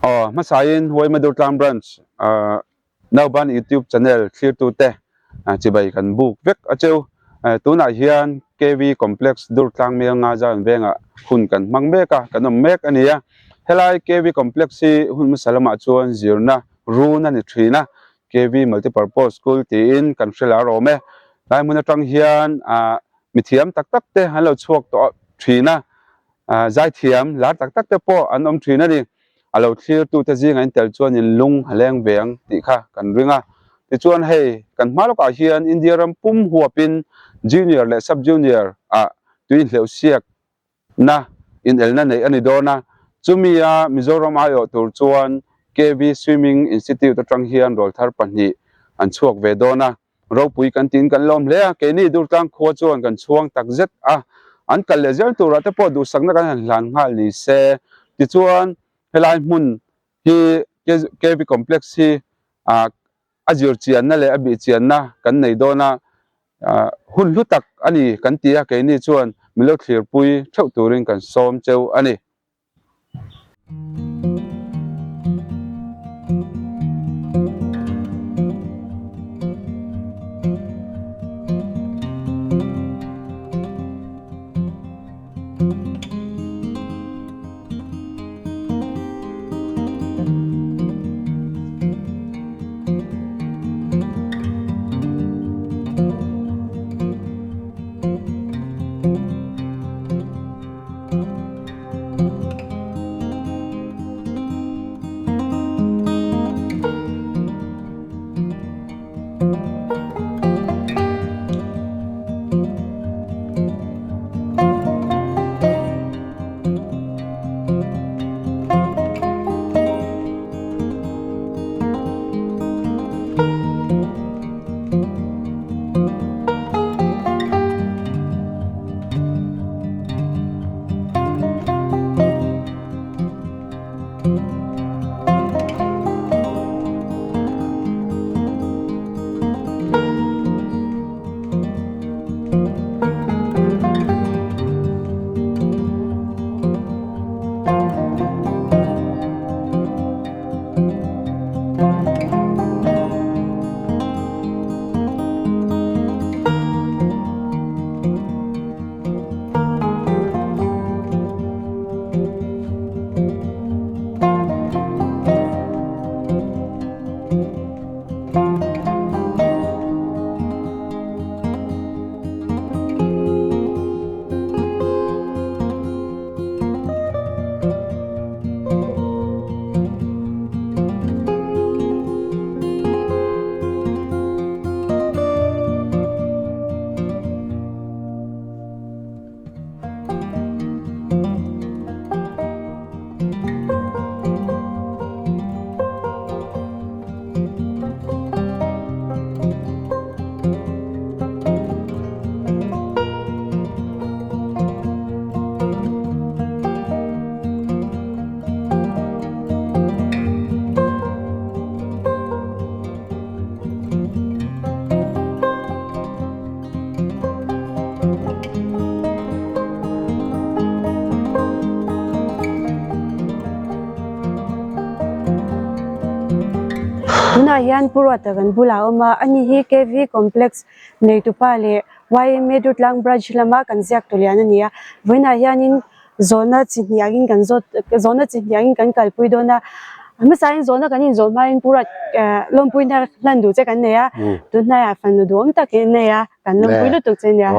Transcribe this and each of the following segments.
Aw hmasain Huaimadur Tlang Branch Nauban YouTube channel thlirtute chibai kan buk vek a cheu. Tunah hian KV Complex Durtlang Melnga Zion vengah hun kan hmang mek a, kan awm mek a ni a. Helai KV Complex hi hun hmasa lamah chuan zirna run a ni thin a, KV Multipurpose School tiin kan hre lar awm e. Lai hmun atang hian mithiam tak tak te an lo chhuak tawh thin a, zaithiam lar tak tak te pawh an awm thin a ni. A lo thlirtute zingah in tel chuan in lung a leng ve ang tih kha kan ring a. Tichuan hei kan hma lawkah hian India ram pum huapin Junior leh Sub Junior ah tui inhleuh siak na inelna neih a ni dawn a, chumi a Mizoram aiawh tur chuan KV Swimming Institute atang hian rawlthar pahnih an chhuak ve dawn a, ropui kan tiin kan lawm hle a, keini Durtlang khua chuan kan chhuang tak zet a, an kal leh zel turah te pawh duhsakna kan han hlan nghal ni se, tichuan helai hmun hi KV Complex hi a zir chianna leh a bih chianna kan nei dawn a, hun hlu tak a ni kan ti a, keini chuan min lo thlirpui theuh turin kan sawm cheu a ni. Tunah hian Pu Ruata kan bulah a awm a, ani hi KV Complex neitupa leh YMA Dutlang Branch lama kan ziak tu lian a ni a, vawiinah hianin Zawhna chi hnih angin kan zawt zawhna chi hnih angin kan kalpui dawn a, hmasain zawhna kan inzawh hmain Pu Ruat lawmpuina hlan duh che kan nei a, tunhnaiah fanu duhawm tak hi nei a, kan lawmpui lutuk che nia.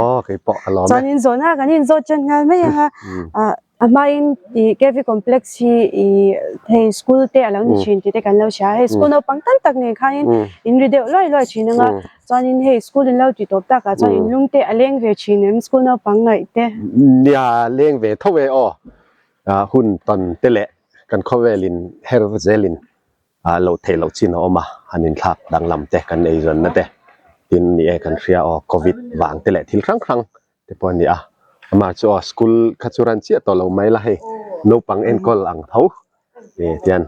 Chuanin zawhna kan inzawt ṭan nghal mai ang a, a hmain ih KV Complex hi ih hei school te a lo ni ṭhin tih te kan lo hria a, hei school naupang tam tak nen khanin in ri deuh luai luai ṭhin ang a. Chuanin hei school in lo ti tawp takah chuan in lung te a leng ve thin em school naupang ngaih te? Nia leng ve tho e aw. Hun tawn te leh kan khawvel in her zel in lo theih loh chin a awm a, han inthlak danglam te kan eizawnna te tin ni e kan hria aw covid vang te leh thil hrang hrang te pawh a ni a. Amah chu aw school kha chu ran chiah tawh lo mai la hei naupang enkawl ang tho tian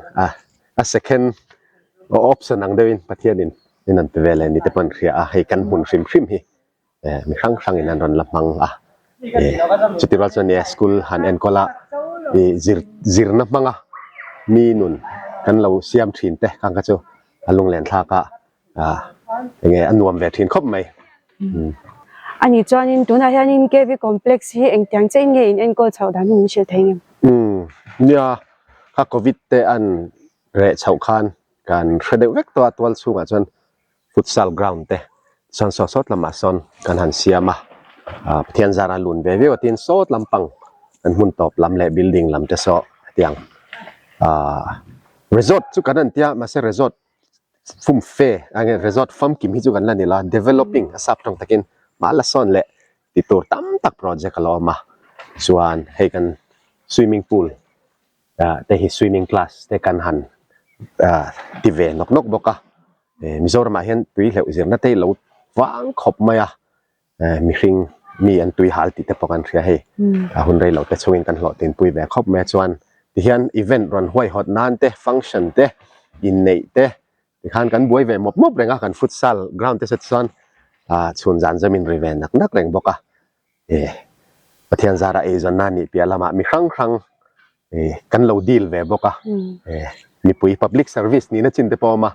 a second option ang deuhin Pathianin in an pe vel e ni te pawh an hria a, hei kan hmun hrim hrim hi mi hrang hrangin an rawn la hmang a, chuti rual chuan school han enkawl a zir zirna hmang a. mi nun kan lo siam thin te kang kha chu a lunglen thlak a enge a nuam ve thin khawp mai. Ani chuanin tunah hianin KV Complex hi engtiang chiah in nge in enkawl chhoh dan hi min hrilh thei ngem? Umm nia kha Covid te an reh chhoh khan kan hre deuh vek tawh a tual chhungah chuan futsal ground te chuan saw sawt lamah sawn kan han siam a ah Pathian zara lun ve viau a tin sawt lampang kan hmun tawp lam leh building lam te saw hetiang ah resort chu kan han tia mahse resort fum fe a nge resort famkim hi chu kan la ni lo a developing a sap tawng takin mah la sawn leh ti tur tam tak project a la awm a chuan hei kan swimming pool ah te hi swimming class te kan han ah ti ve nawk nawk bawk a eh Mizoramah hian tui hleuh zirna te hi lo vang khawp mai a eh mihring mi an tui hal tih te pawh kan hria hei a hun rei lo te chungin kan hlawhtinpui ve khawp mai a chuan tihian event rawn huaihawt nan te function te inneih te tikhan kan buai ve mawp mawp reng a kan futsal ground te saw chuan ah chhun zan zamin ri ve nak nak reng bawk a eh Pathian zara eizawnna nih piah lamah mi hrang hrang eh kan lo deal ve bawk a eh mipui public service nihna chin te pawh a awm a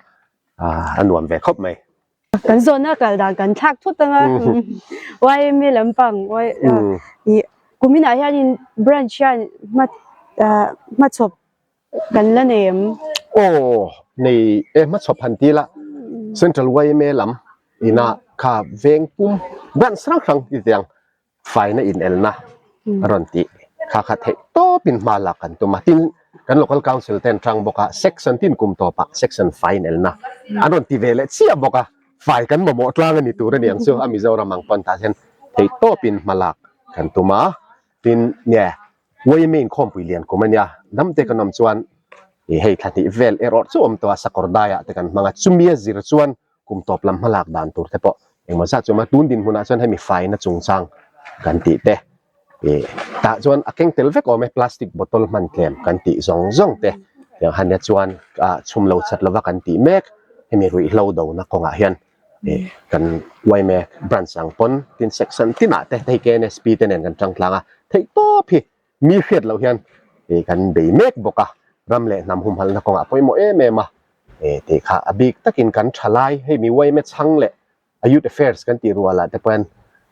ah a nuam ve khawp mai. Kan zawhna kal dan kan thlak thut anga YMA lampang ih kuminah hianin branch hian hma hmachhawp kan la nei em? Aw nei e hmachhawp han ti la Central YMA lam inah kha veng pum branch hrang hrang ti teh ang faina inelna a rawn tih kha kha theih tawpin hma lak kan tum a tin kan local council te an tang bawk a section tin kum tawpah section fai inelna an rawn ti ve leh chiah bawk a fai kan mamawh tlang a ni tur a ni ang chu a Mizoram ang pawn tah hian theih tawpin hma lak kan tum a tin nge Uaimi inkhawmpui lian kum a nia damte kan awm chuan ih hei thla hnih vel erawh chu awm tawh a sakawr daiah te kan hmang a chumi a zir chuan kum tawp lam hmalak dan tur te pawh engmaw zat chu awm a, tun dinhmunah chuan hemi faina chungchang kan tih te ih tah chuan a keng tel vek awm e plastic bottle hman tlem kan tih zawng zawng te tiang han nia chuan ah chhum lo chat lova kan tih mek hemi ruihhlo dona kawngah hian ih kan yma branch ang pawn tin section tinah te hei KNSP te nen kan tang tlang a theih tawp hi Mi hriat loh hian ih kan bei mek bawk a, ram leh hnam humhalhna kawngah pawimawh em em a, ih tih kha a bik takin kan tha lai, hei mi yma chhang leh a youth affairs kan tih rualah te pawhin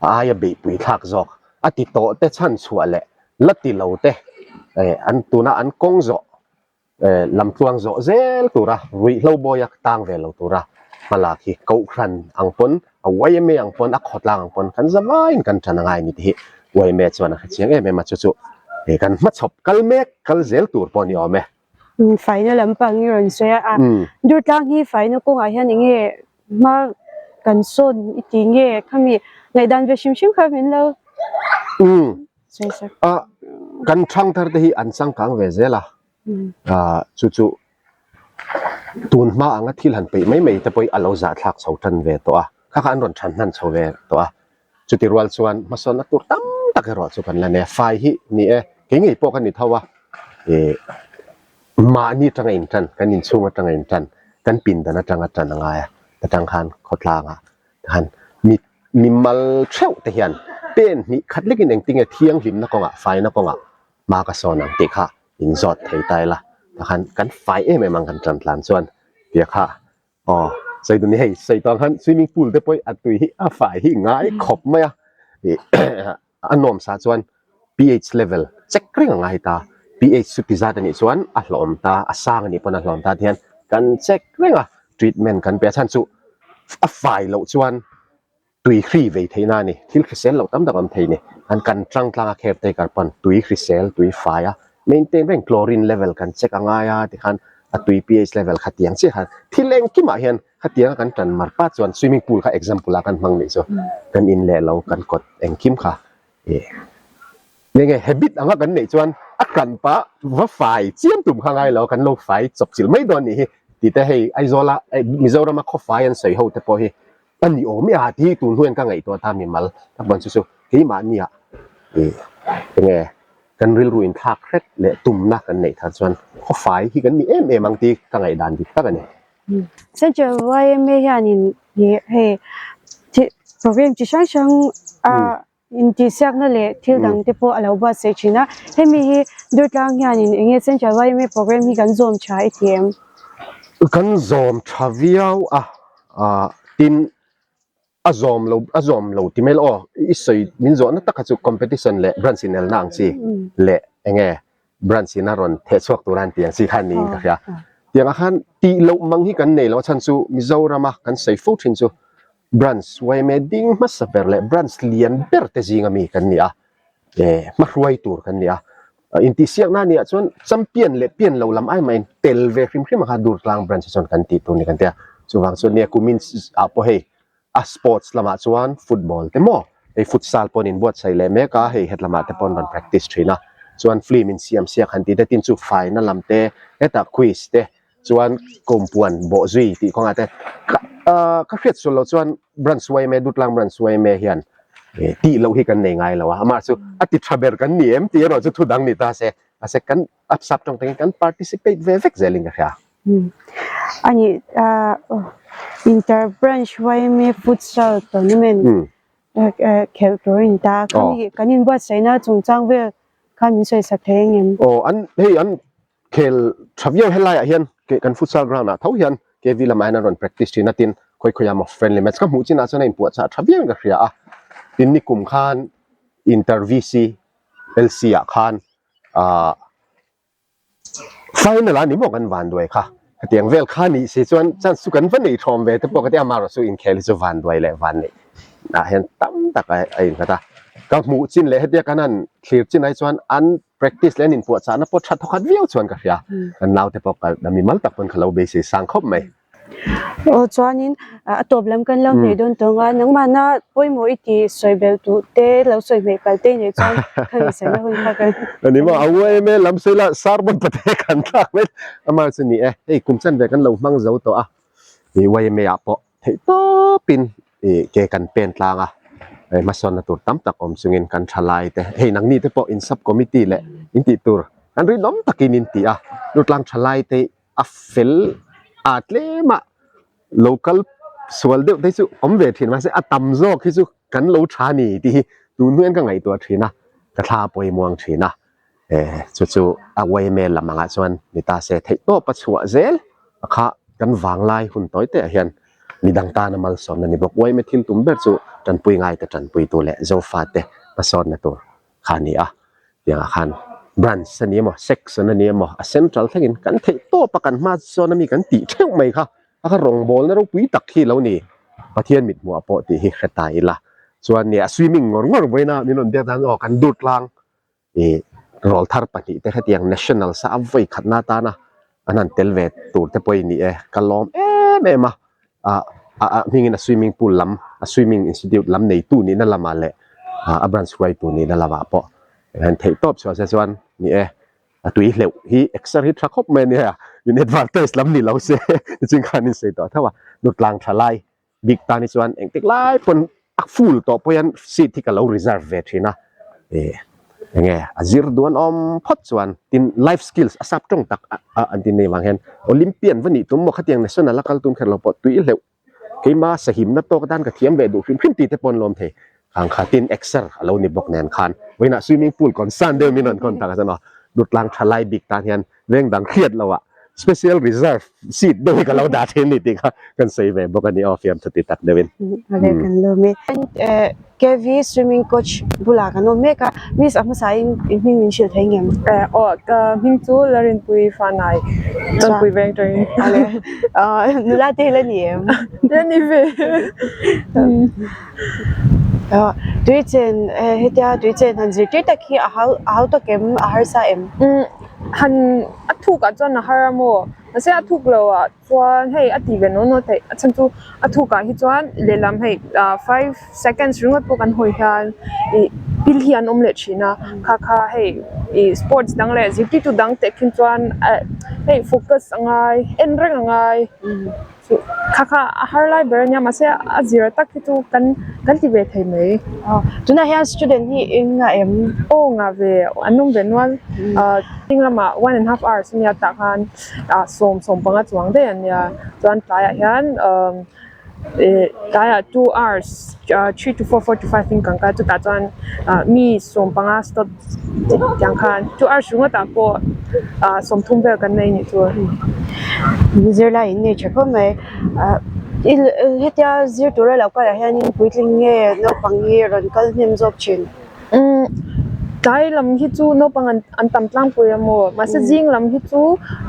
a aia beihpui thlak zawk a ti tawh te chhan chhuah leh la ti lo te ih an tuna an kawng zawh Lamtluang zawh zel tura ruihhlo bawia tang ve lo tura hmalak hi Kohhran ang pawn, a yma ang pawn, a khawtlang ang pawn kan zavaiin kan tan a ngai a ni tih hi yma chuan a hrechiang em em a, chu chu kan hmachhawp kal mek kal zel tur pawh a ni awm e. Faina lampang i rawn sawi a, Durtlang hi faina kawngah hian eng nge hma kan sawn i ti nge khami ngaihdan ve hrim hrim kha min lo sawi sak. Kan thangthar te hi an changkang ve zel a, Ah chu chu tun hma anga thil han peih mai mai te pawh hi a lo zahthlak chho tan ve tawh a, kha kha an rawn than hnan chho ve tawh a, chuti rual chuan hmasawnna tur tam tak erawh chu kan la nei a, fai hi ni e, kei ngei pawh ka ni tho a, ih mahni atanga intan, kan inchhung atanga intan, kan pindan atanga tan a ngai a, atang khan khawtlangah khan mi mi mal theuh te hian pen hnih khat lekin engtinge thianghlimna kawngah faina kawngah hma ka sawn ang tih kha in zawt thei ta ila takhan kan fai em em ang kan tan tlan chuan tia kha aw sawi dun ni hei sawi tawh ang khan swimming pool te pawh hi a tui hi a fai hi ngai khawp mai a ih a nuam sa chuan ph level check reng a ngai ta ph chu ti zat a nih chuan a hlawm ta a sang a nih pawn a hlawm ta tihian kan check reng a treatment kan pe a chhan chu a fai loh chuan Tui hri vei theihna a ni. Thil hrisel loh tam tak awm thei ni. An kan tlang tlang a caretaker pawn tui hrisel, tui fai a maintain reng chlorine level kan check a ngai a tikhan a tui pH level khatiang chiah khan thil engkimah hian khatiang a kan tan mar pat chuan swimming pool kha example ah kan hmang nih chu kan in leh lo kan kawt engkim kha ih Nge nge habit anga kan neih chuan a kan pah va fai chiam tum kha ngai lo kan lo fai chawp chilh mai dawn nih hi tih te hei Aizawl a Mizoram a khaw fai an sawi ho te pawh hi a ni awm e a tih hi tun hnuaiin ka ngaihtuah ta mimal tak chuan chu chu keimahnia ih enge kan rilru in thlak hret leh tumna kan neih thar chuan khaw fai hi kan ni em em ang tih ka ngaihdan dik tak a ni. Central yma hianin ih hei program chi hrang hrang a. Intihsiakna leh thil dang te pawh a lo buatsaih thin a, hemi hi Durtlang hianin eng nge Central YMA program hi kan zawm tha i ti em? Kan zawm tha viau a, tin a zawm lo a zawm lo ti mai lo aw, i sawi min zawhna taka chu competition leh branch inelna ang chi leh eng nge branch in a rawn theh chhuak tur a an tih ang chi kha niin ka hria. Tiangah khan tih loh mang hi kan nei lo a chhan chu Mizorama kan sawi fo thin chu Branch yma ding hmasa ber leh branch lian ber te zinga mi kan ni a, eh hmahruai tur kan ni a. Intihsiakna a nih chuan champion leh pian lo lam ai mahin tel ve hrim hrim a kha Durtlang branch ah chuan kan tih tur ni kan ti a. Chuvang chuan nia kumin ah pawh hei a sports lamah chuan football te maw hei futsal pawh an inbuatsaih leh mek a, hei hetlamah te pawh an rawn practice thin a. Chuan film insiam siak han tih te tin chu faina lam te hetah quiz te chuan kumpuan bawh zui tih kawngah te ka ka hriat sual loh chuan branch yma Dutlang branch yma hian tih loh hi kan nei ngai lo a amah chu a ti tha ber kan ni em tih erawh chu thu dang ni ta se mahse kan a sap tawng takin kan participate ve vek zelin ka hria. Ani inter branch yma futsal tournament khelh tur a ni ta khami kan inbuatsaihna chungchang vel khan min sawisak thei ang em? Aw an hei an Khel tha viau helaiah hian kan futsal ground ah tho hian KV lamah hian an rawn practice thin a tin khawi khawiah maw friendly match ka hmuh chinah chuan a inpuahchah tha viauin ka hria a tin nikum khan inter VC LC ah khan ahh final ah ni maw kan van duai kha hetiang vel kha nih si chuan chance chu kan va nei thawm ve te pawh ka ti a amaherawh chu inkhel hi chu van duai leh van neih ah hian tam tak a innghat a ka hmuh chin leh hetia kan han thlir chin ai chuan an Practice leh an inpuahchahna pawh tha thawkhat viau chuan ka hria. Kan naute pawh ka mi mal tak pawn ka lo beisei sang khawp mai. Aw chuanin a tawp lam kan lo hmeh dawn tawng a, nangmahna pawimawh i tih sawi belh duh te lo sawi hmeh palh te nei chuan ka insaina hun kha kan. Ani maw a UAMA lam sawi la sermon pate kan thlak mai amah chu ni e, hei kum chanve kan lo hmang zo tawh a, YMA ah pawh Theih tawpin ih ke kan pen tlang a, hmasawnna tur tam tak awm chungin kan tha lai te, hei nangni te pawh in sub committee leh in tih tur kan rinawm takin in ti a, Lutlang tha lai te a fel a tlem a local sual deuh te chu awm ve thin mahse a tam zawk hi chu kan lo tha ni tih hi tun hnuaiin ka ngaihtuah thin a, ka thla a pawimawh ang thin a. Chu chu a yma lam angah chuan ni ta se theih tawp a chhuah zel a kha kan vanglai hun tawi te ah hian midang tana malsawmna ni bawk. Yma thil tum ber chu tanpui ngai te tanpui tu leh Zofa te hmasawnna tur kha a ni a. Tiangah khan branch a ni emaw section a ni emaw a central thlengin kan theih tawp a kan hma zawn ami kan tih theuh mai kha a kha rawngbawlna ropui tak hi lo ni. Pathian mithmuh ah pawh tih hi hre ta ila chuan nia swimming ngawr ngawr vawiina min rawn biak dan aw kan dur tlang Ih rawlthar pahnih te hetiang national sa a vawi khatna atana an han tel ve tur te pawh i ni e ka lawm em em a ah a hmingin a swimming pool lam a swimming institute lam neitu nihna lamah leh ah a branch hruaitu nihna lamah pawh han theih tawp chhuah se chuan ni e a tui hleuh hi exer hi tha khawp mai a nia in advertise lam ni lo se nichin khan in sawi tawh tho a nutlang tha lai Bik tan hi chuan engtik lai pawn a full tawh pawh hian seat hi ka lo reserve ve thin a, eh enge a zir duan awm phawt chuan tin life skills a sap tawng tak a an tin nei vang hian Olympian va nih tum maw khatiang national a kal tum kher lo pawh tui hleuh keima sahimna tawk atan ka thiam ve duh hrim hrim tih te pawh an lawm thei khang kha tin exer a lo ni bawk nen khan vawiinah swimming pool concern deuh min rawn contact a chuan aw Dutlang thalai bik tan hian Veng dang hriat lo ah special reserve seat deuh hi ka lo dah thin ni tih kha kan sawi ve bawk a ni aw fiamthu ti tak deuhin. Awle kan lawm e. KV swimming coach bulah kan awm mek a, miss a hmasa in i hming min hrilh thei ngem? Aw ka hming chu Larinpui Fanai Chawnpui veng tawhin. Awle nula te hi la ni em? La ni ve. Tui chen hetia tui chen han zirtir tak hi a hau a hau tak em a harsa em? Han a thuk ah chuan a har a maw mahse a thuk lo ah chuan hei a ti ve naw naw theih a chhan chu a thuk ah hi chuan lehlam hei ah five seconds ringawt pawh kan hawi hian ih pil hi an awm leh thin a kha kha hei ih sports dang leh zirtirtu dang teh khin chuan hei focus a ngai en reng a ngai. Kha kha a har lai ber a nia mahse a zir tak hi chu kan kan ti ve thei mai. Aw tunah hian student hi eng nga em? Aw nga ve an awm ve nual ah ding lamah one and half hours a nia tah khan ah sawm sawm panga chuang daih an nia chuan tlaiah hian umm. Tlaiah 2 hours 3 to 4, 4 to 5 in kan kal chutah chuan mi 15 stop tiang khan 2 hours ringawtah pawh 30 vel kan nei nih chu. Zirlai in nei tha khawp mai. Hetia zir tura lo kalah hianin puitling nge naupang hi rawn kal hnem zawk thin? Umm tlai lam hi chu naupang an an tam tlangpui a maw mahse zing lam hi chu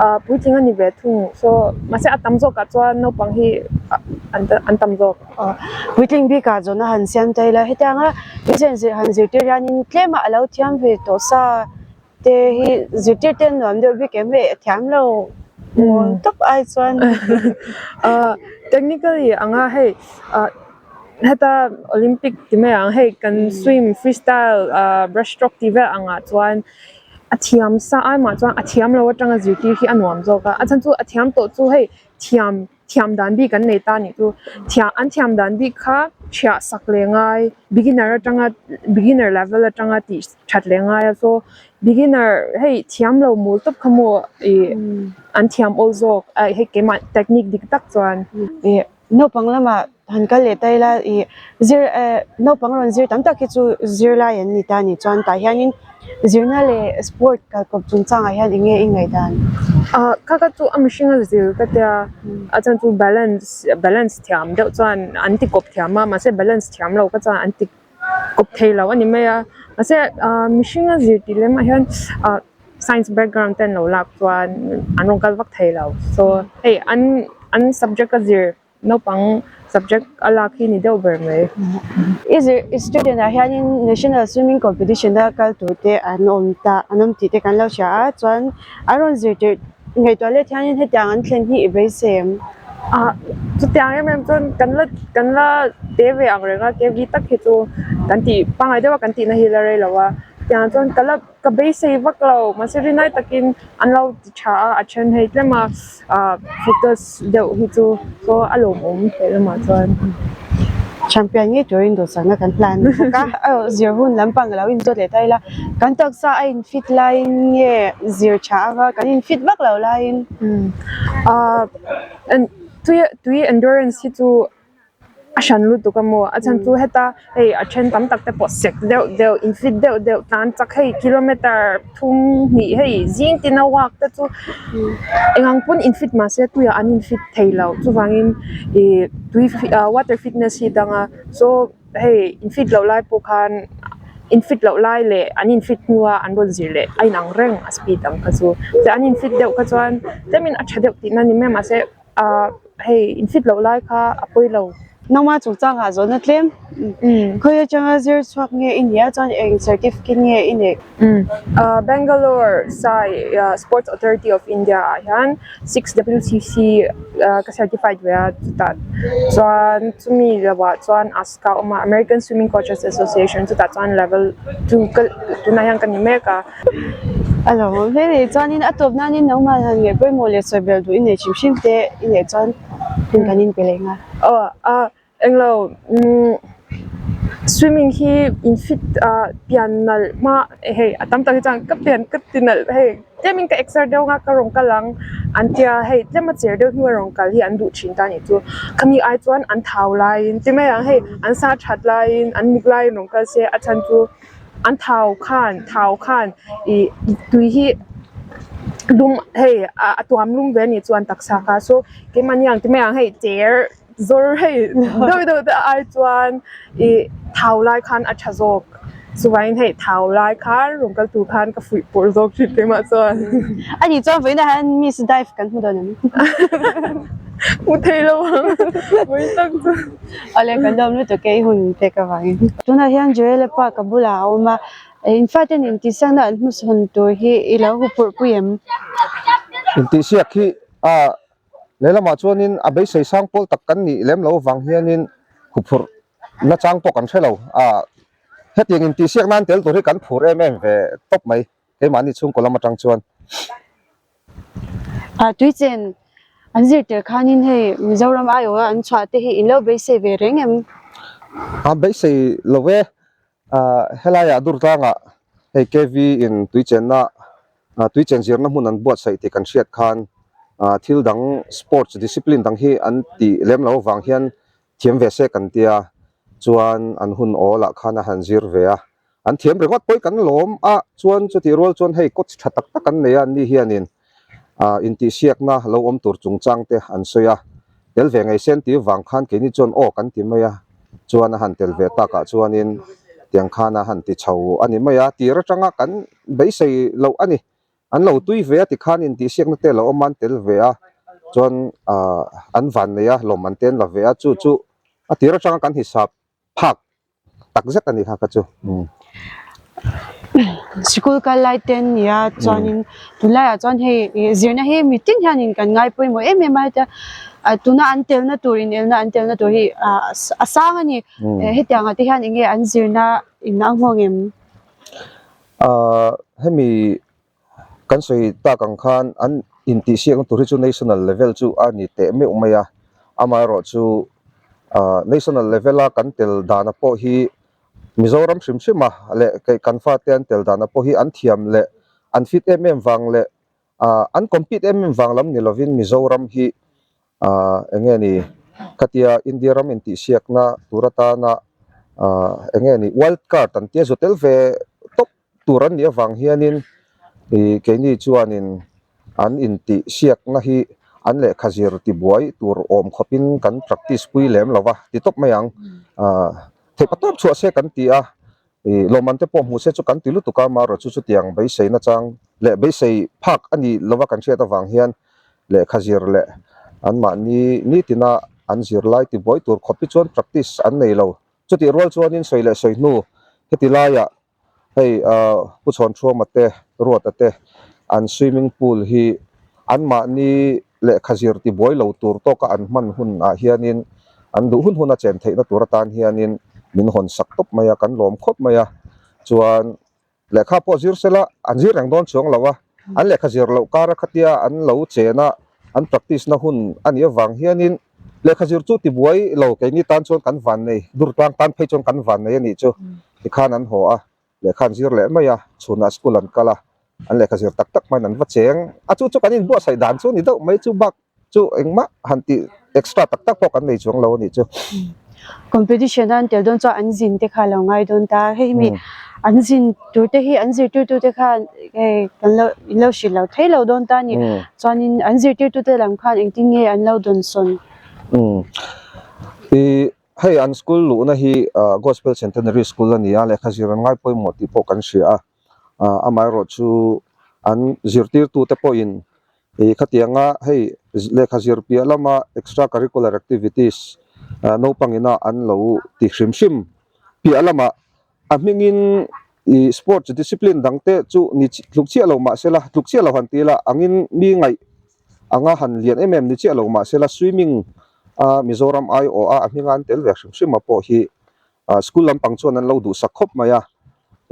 ah puitling a ni ve thung so mahse a tam zawkah chuan naupang hi an an tam zawk. Aw puitling bikah zawhna han siam ta ila hetianga tuichen zir han zirtir hianin tlema a lo thiam ve tawh sa te hi zirtir te an nuam deuh bik em hei a thiam lo mawl tawp ai chuan. Ah technically anga hei ah. Heta Olympic ti mai ang hei kan swim freestyle ah breaststroke tih vel angah chuan a thiam sa ai mah chuan a thiam lo atanga zirtir hi a nuam zawk a a chhan chu a thiam tawh chu hei thiam thiam dan bik an nei ta anih chu thiam an thiam dan bik kha thiah sak leh ngai beginner atanga beginner level atanga tih that leh ngai a so beginner hei thiam lo mul tawp kha maw ih an thiam awl zawk a hei keimah technique dik tak chuan ih. Naupang lamah han kal leh ta ila ih zir eh naupang rawn zir tam tak hi chu zirlai an ni ta a nih chuan tah hianin zirna leh sport kalkawp chungchangah hian eng nge i ngaihdan? Ah kha kha chu a mihring a zir ka tia a chhan chu balance balance thiam deuh chuan an ti kawp thiam a mahse balance thiam lo kha chuan an ti kawp thei lo a ni mai a mahse ah mihring a zir tih lemah hian ah science background te an lo lak chuan an rawn kal vak thei lo so hei an an subject a zir naupang subject a lak hi ni deuh ber mai. I zir i student ah hianin national swimming competition a kal tur te an awm ta an awm tih te kan lo hria a chuan an rawn zir tirh ngaihtuah let hianin hetiang an thlen hi i beisei em? Ah chutiang em em chuan kan la kan la te ve ang reng a kv tak hi chu kan tih pangngai deuh a kan tihna hi la rei lo a tiang chuan ka la ka beisei vak lo mahse rinai takin an lo ti tha a a then hei tlem a ah focus deuh hi chu saw a lawmawm teh lamah chuan. Champion ngei turin duhsakna kan hlan bawk a aw zir hun lampang a lo inzawt leh ta ila kan taksa a in fit laiin nge zir tha anga kan in fit vak lo laiin. Ah tui tui endurance hi chu a hran lutuk a maw a chhan chu heta hei a then tam tak te pawh sek deuh deuh in fit deuh deuh tan chak hei kilometer thum hnih hei zing tina walk te chu engang pawn in fit mahse tuiah an in fit thei lo chuvangin ih tui ah water fitness hi a dang a so hei in fit loh lai pawh khan in fit loh lai leh an in fit hnua an rawn zir leh a inang reng a speed ang kha chu chuan an in fit deuh kha chuan tlemin a tha deuh tihna a ni mai a mahse ah hei in fit loh lai kha a pawi lo. Nangma chungchangah zawhna tlem khawi atanga zir chhuak nge i nih a chuan eng certificate nge i neih? Bangalore Sai Sports Authority of India ah hian 6WCC ka certified ve a chutah chuan chumi lovah chuan ASCA a awm a American Swimming Coaches Association chutah chuan level 2 ka tunah hian ka ni mek a. A lo awm hle mai chuanin a tawp nanin nangmah han ngaih pawimawh leh sawi belh duh i neih hrim hrim te i neih chuan hun kan inpe leh nghal. Aw a englo umm swimming hi in fit ah pian nalh hma hei a tam tak hi chuan ka pian ka ti nalh hei tlemin ka exer deuh anga ka rawn kal ang an tia hei tlema cher deuh hnu a rawn kal hi an duh thin ta anih chu khami ai chuan an thau laiin ti mai ang hei an sa that laiin an muk laiin rawn kal se a chhan chu. An thau khan thau khan ih tui hi lum hei a tuam lum ve anih chuan taksa kha so keimahni ang ti mai ang hei cher zawr hei deuh deuh te ai chuan ih thau lai khan a tha zawk chuvangin hei thau lai khan rawn kal tur khan ka fuih pawrh zawk thin keimah chuan. Ani chuan vawiinah hian miss dive kan hmu dawn em? Hmu thei lo ang vawiin tak chu. Awle kan lawm lutuk e i hun pek avangin. Tunah hian Joel-a pa ka bulah a awm a, in faten intihsiakna an hmusawn tur hi i lo huphurh pui em? Intihsiak hi a lehlamah chuanin a beisei sang pawl tak kan nih lem lo avang hianin huphurh na chang pawh kan hre lo a, hetiang intihsiak nan tel tur hi kan phur em em ve tawp mai. Keimahni chhungkaw lam atang chuan. Ah tuichen an zir tel khanin hei Mizoram aiawha an chhuah te hi in lo beisei ve reng em? A beisei lo e. Ah helaiah Durtlangah hei KV in tuichenna tuichen zirna hmun an buatsaih tih kan hriat khan ah thil dang sports discipline dang hi an tih lem lo avang hian. Thiam ve se kan tia chuan an hun awl ah khan a han zir ve a, an thiam ringawt pawh hi kan lawm a, chuan chutih rual chuan hei coach tha tak tak an nei a, anni hianin ah intihsiakna lo awm tur chungchang te an sawi a, tel ve ngei sen tih vang khan keini chuan aw kan ti mai a, chuan a han tel ve takah chuanin tiang khan a han ti chho a ni mai a, tir atanga kan beisei loh a ni. An lo tui ve a tikhan intihsiakna te a lo awm a, an tel ve a, chuan ahh an van nei a, lawm an te an la ve a, chu chu a tir atanga kan hisap phak tak zet a ni kha kha chu. Sikul kal lai te an ni a, chuanin tunlaiah chuan hei ih zirna hi mitin hianin kan ngai pawimawh em em a hetia ah tuna an telna tur inelna an telna tur hi ah a sang a ni, hetiang ah te hian eng nge an zirna in a nghawng em? Ahh hemi kan sawi tak ang khan an intihsiakna tur hi chu national level chu a ni teh meuh mai a, amaherawhchu ahh national level a kan tel dana pawh hi Mizoram hrim hrim a leh kei kan fate an tel dana pawh hi an thiam leh an fit em em vang leh ahh an compete em em vang lam ni lovin Mizoram hi Ahh eng nge ni khatia India ram intihsiakna tur atana ahh eng nge ni wild card an tia zu tel ve tawp tur an nih avang hianin ih keini chuanin an intihsiakna hi an lehkha zir tibuai tur awm khawpin kan practice pui lem lo va ti tawp mai ang ahh theihpatawp chhuah se kan ti a. Ih lawmman te pawh hmuh se chu kan ti lutuk a, marawh chu chutiang beisei nachang leh beisei phak a ni lova kan hriat avang hian lehkha zir leh anmahni nitina an zirlai tibuai tur khawp hi chuan practice an nei lo. Chutih rual chuanin sawi leh sawi hnu heti laiah hei ah Pu Chhawnchhuama te Ruata te an swimming pool hi anmahni lehkha zir tibuai lo tur tawka an hman hunah hianin an duh hun huna chen theihna tur atan hianin min hawn sak tawp mai a, kan lawm khawp mai a. Chuan lehkha pawh zir sela an zir reng dawn chuang lo a, an lehkha zir loh kara khatia an lo chen a, an practice na hun a nih avang hianin lehkha zir chu tibuai lo keini tan chuan kan van nei, Durtlang tan phei chuan kan van nei a nih chu tikhan an haw a. Lehkha an zir leh mai a, chhunah school an kal a, an lehkha zir tak tak hmain an va cheng a, chu chu kan inbuatsaih dan chu a ni deuh mai, chu bak chu engmah han tih extra tak tak pawh kan nei chuang lo a nih chu. Competition a an tel dawn chuan an zin te kha a lo ngai dawn ta, hei mi an zin tur te hi an zirtirtu te khan hei kan lo in lo hrilh lo thei lo dawn ta a ni, chuanin an zirtirtu te lam khan engtin nge an lo dawnsawn? Ih Hei an school luhna hi Gospel Centenary School a ni a, lehkha zir an ngai pawimawh tih pawh kan hria a, amaherawh chu an zirtirtute pawhin ih khatianga hei lehkha zir piah lama extra curricular activities naupang ina an lo ti hrim hrim piah lamah a hmingin ih sports discipline dang te chu ni tluk chiah lo mahsela tluk chiah lo han ti ila angin mi ngaih anga han lian em em ni chiah lo mahsela swimming a Mizoram aiawh a a hminga an tel ve hrim hrim a pawh hi ah school lampang chuan an lo duhsak khawp mai a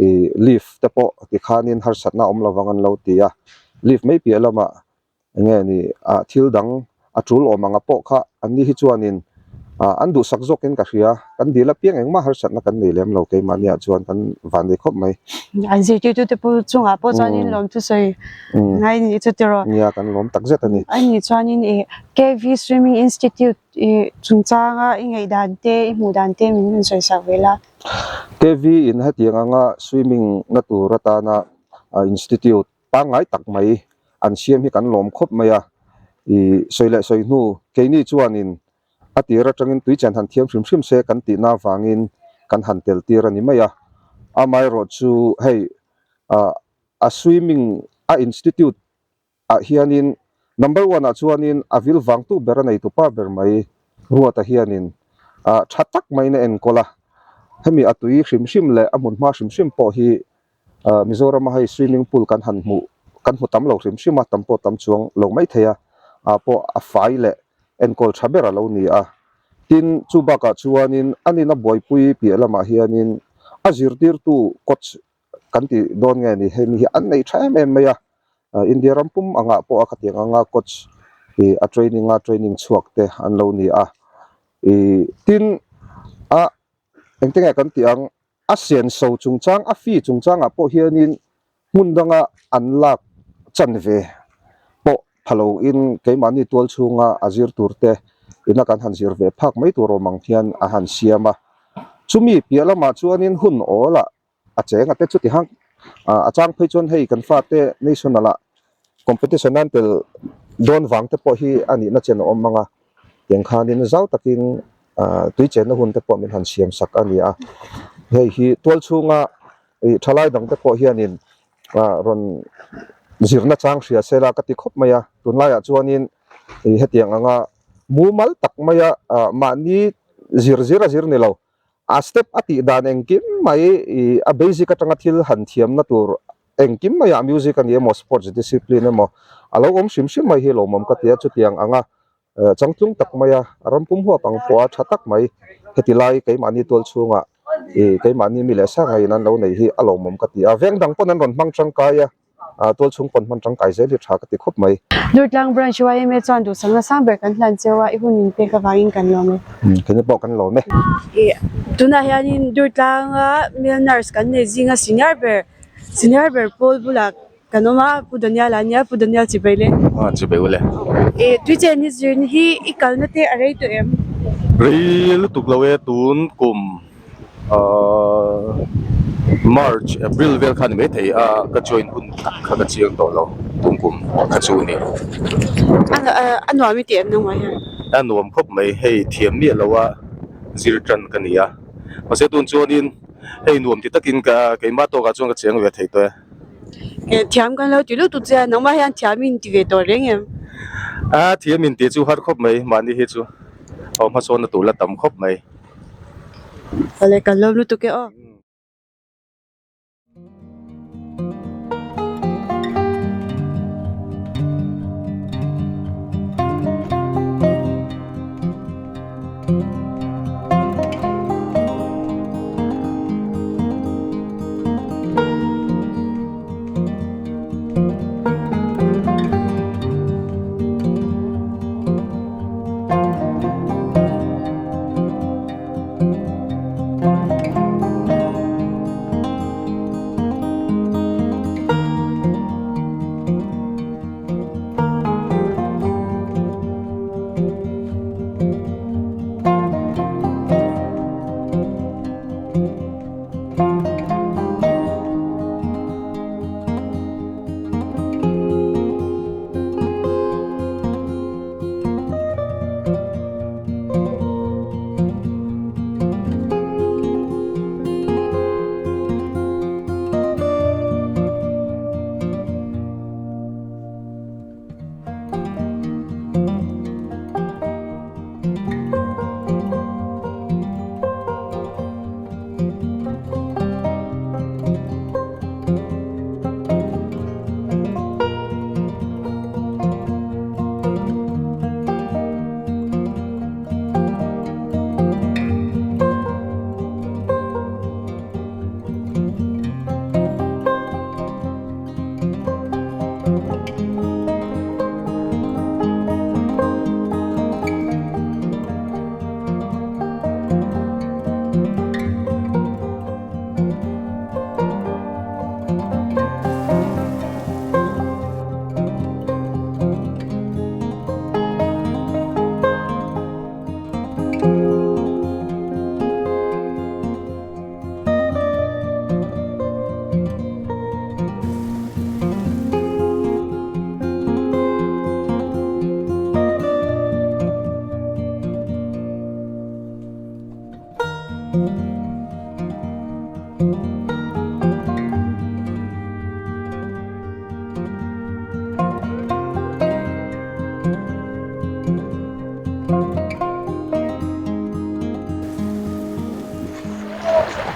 ih leave te pawh tikhanin harsatna awm lovang an lo ti a leave mai piah lamah eng nge ni ah thil dang a tul awm anga pawh kha an ni hi chuanin ah an duhsak zawkin ka hria kan dil apiang engmah harsatna kan nei lem lo keimahniah chuan kan van nei khawp mai. An zirtirtute pawh chungah pawh chuanin lawmthusawi ngai ni chu tiraw? Nia kan lawm tak zet a ni. A nih chuanin ih KV Swimming Institute ih chungchanga i ngaihdan te i hmuh dan te min rawn sawi sak ve la. KV in hetiang anga swimming na tur atana institute pangngai tak mai an siam hi kan lawm khawp mai a, ih sawi leh sawi hnu keini chuanin a tir atangin tui chen han thiam hrim hrim se kan tihna avangin kan han tel tir a ni mai a, amaherawh chu hei ah a swimming a institute ah hianin number one ah chuanin a vil vangtu ber a nei tupa ber mai Ruata hianin ah tha tak maiin a enkawl a, hemi a tui hrim hrim leh a hmunhma hrim hrim pawh hi ah Mizoram a hei swimming pool kan han hmuh kan hmu tam lo hrim hrim a tam pawh tam chuang lo mai thei a ah pawh a fai leh enkawl tha ber a lo ni a, tin chu bakah chuanin a nina buaipui piah lamah hianin a zirtirtu coach kan tih dawn nge ni hei mi hi an nei tha em em mai a India ram pum angah pawh a khatiang anga coach ih a training a training chhuak te an lo ni a ih tin a engte nge kan tih ang a senso chungchang a fee chungchangah pawh hianin hmun danga an lak chan ve pawh pha loin keimahni tual chhunga a zir tur te. ina kan han zir ve phak mai tur awm ang hian a han siam a. Chumi piah lamah chuanin hun awl ah a cheng a te chuti hang a chang phei chuan hei kan fate national ah competition an tel dawn vang te pawh hi a nihna chen a awm ang a tiang khanin zau takin ah tui chenna hun te pawh min han siam sak a ni a hei hi tual chhunga ih thalai dang te pawh hianin ah rawn zirna chang hria sela ka ti khawp mai a tunlaiah chuanin ih hetiang anga mumal tak maia ah mahni zir zir a zir ni lo. A step a tih dan engkim mai ih a basic atanga thil han thiamna tur engkim maiah music a ni emaw sports discipline emaw a lo awm hrim hrim mai hi lawmawm ka ti a chutiang anga changtlung tak maia ram pum huap ang pawha tha tak mai heti lai keimahni tual chhungah ih keimahni mi leh sa ngeiin an lo nei hi a lawmawm ka ti a veng dang pawn an rawn hmang tangkai a. tual chhung pawn hman tangkai zel hi tha ka ti khawp mai. Durtlang Branch yma chuan duhsakna sang ber kan hlan cheu a, i hun min pek avangin kan lawm e. Keini pawh kan lawm e. Tunah hianin Durtlanga male nurse kan nei zinga senior ber senior ber pawl bulah kan awm a, Pu Daniel a nia, Pu Daniel chibai le. Aw chibai ule. Tuichen hi zirna hi i kalna te a rei tawh em? Rei lutuk lo e tun kum. Ahh March April vel kha ni mai thei a ka join hun tak kha ka chiang tawh lo tum kum kha chu a ni. A nuam i tih em nangmah hian? A nuam khawp mai hei thiam miah lo a zir tan ka ni a mahse tun chuanin hei nuam ti takin ka keimah tawkah chuan ka cheng ve thei tawh e. Thiam kan lo ti lutuk che a nangmah hian thiam in ti ve tawh reng em? A thiam in tih chu har khawp mai mahni hi chu aw hmasawnna tur la tam khawp mai. Awle kan lawm lutuk e aw.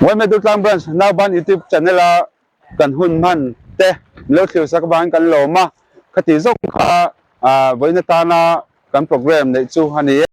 Ngawi Durtlang Branch Nauban YouTube channel a kan hun hman te min lo thlir sak avangin kan lawm a, khati zawk kha vawiin atana kan program neih chu a ni e.